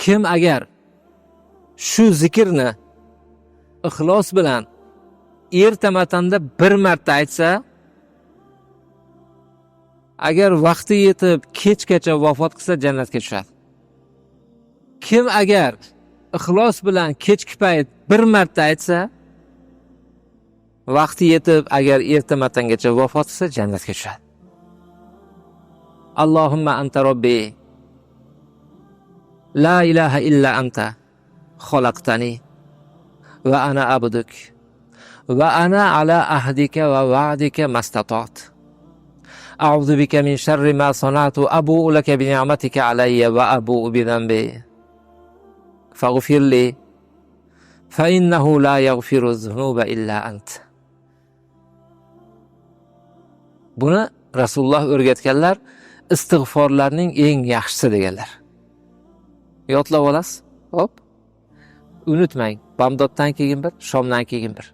Kim agar shu zikrni ixlos bilan ertamatanda bir marta aytsa, agar vaqti yetib kechgacha vafot qilsa, jannatga tushadi. Kim agar ixlos bilan kechki payt bir marta aytsa, vaqti yetib agar ertamatangacha vafot qilsa, jannatga tushadi. Allohumma anta robbi, la ilaha illa anta, xalaqtani va ana abduk va ana ala ahdika va va'dika mastata'tu. A'udhu bika min sharri ma sana'tu, abu'u laka bi ni'matika alayya va abu'u bi dhanbi. Faghfir li fa innahu la yaghfiru dhunuba illa ant. Buni Rasululloh o'rgatganlar, istig'forlarning eng yaxshisi deganlar. Yodlab olasiz? Hop. Unutmang. Bomdoddan keyin bir, shomdan keyin bir.